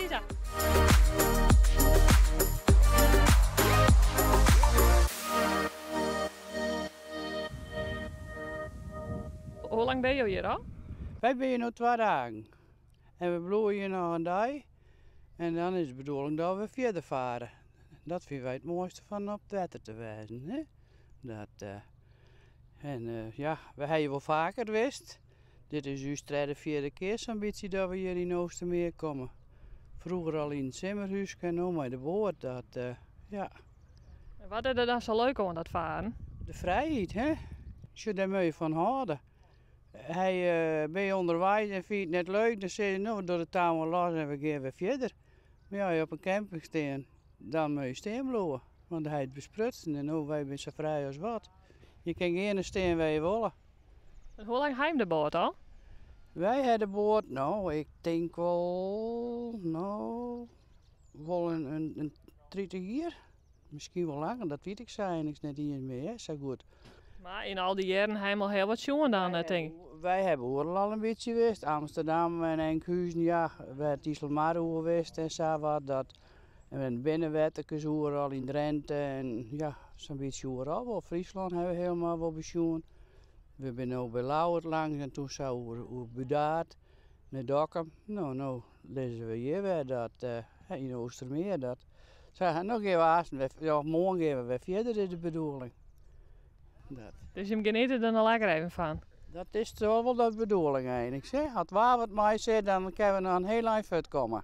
Lisa. Hoe lang binne jo hjir al? Wy binne hjir no twa dagen. En we bliuwe hjir noch in dei. En dan is de bedoeling dat we fierder fare. Dat fine wy it moaiste fan op it wetter te wêzen. Hè? Dat, en ja, we ha hjir wol faker west. Dit is ús tredde, fjirde kear sa'n bytsje dat we hjir yn Oostermeer komme. Froeger al yn it simmerhúske en no mei de boat. Dat, ja. En wat is der dan sa leuk oan dat faren? De frijheid, hè? Sjoch, dêr moatte je fan hâlde. Hy bin je ûnderweis en fyn it net leuk, dan sizze je no, we dogge de touwen los en we gean wer fierder. Mar ja, as je op in camping stean, dan moatte je stean bliuwe. Want dan ha je it besprutsen en no, wy binne sa frij as wat. Je kinne gean en stean wêr je wolle. En hoe lang ha jim de boat al? Wy ha de boat, no, ik tink wol, no, wol in 30 jier. Miskien wol langer, dat wit ik sa einliks net iens mear sa goed. Mar yn al dy jierren ha jim al hiel wat sjoen dan, tink ik? Wy hawwe oeral al in bytsje west. Amsterdam en Enkhuizen, ja, wer it Iselmar oer west en sa wat. Dat, en binnenwetterkes oeral yn Drenthe en ja, sa'n bytsje oeral wol. Fryslân hawwe we hielendal wol besjoen. We binne no by Ljouwert langs en toen sa oer, oer Burdaard nei Dokkum. No, no lizze we hjir wer, dat, yn Oostermeer. Dat, sa, no gean we aansten wer, ja, moarn gean we wer fierder is de bedoeling. Dat. Dus jim geniete der noch lekker even fan? Dat is toch wol de bedoeling einliks, hè? As it waar wat meisit, dan kinne we noch in hiel ein fuort komme.